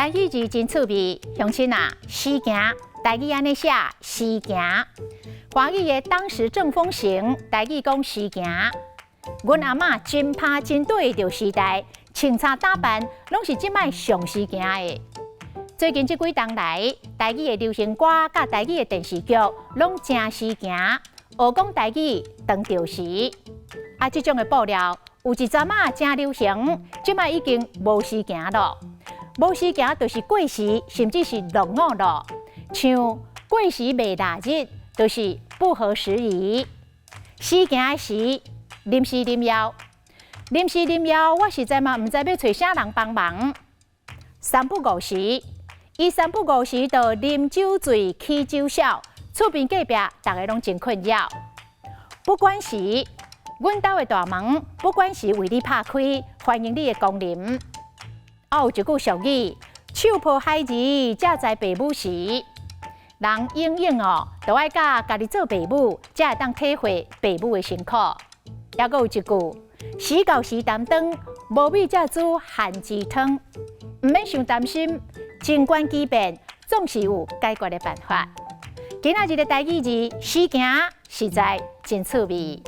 台語字真趣味，鄉親啊，時行，台語按呢寫，時行。華語的當時正風行，台語講時行。阮阿嬤真拍真對著時代，穿衫打扮攏是這擺上時行的。最近這幾冬來，台語的流行歌佮台語的電視劇攏誠時行，學講台語當著時。啊，這種的布料有一陣仔誠流行，這擺已經無時行囉。無時行就是過時，甚至是落伍囉。像過時賣臘肉，就是不合時宜。時行的時，臨時臨要，臨時臨要，我實在嘛毋知欲揣啥人幫忙。三不五時，伊三不五時就啉酒醉起酒痟，厝邊隔壁逐个攏真困擾。不管時，阮兜的大門不管時為你拍開，歡迎你的光臨。啊，有一句俗語：手抱孩兒，才知爸母時。人永遠哦，都愛佮家己做爸母，才會當體會爸母的辛苦。猶閣有一句：時到時擔當，無米才煮番薯湯。毋免傷擔心，靜觀其變，總是有解決的辦法。今仔日的台語字，時行實在真趣味。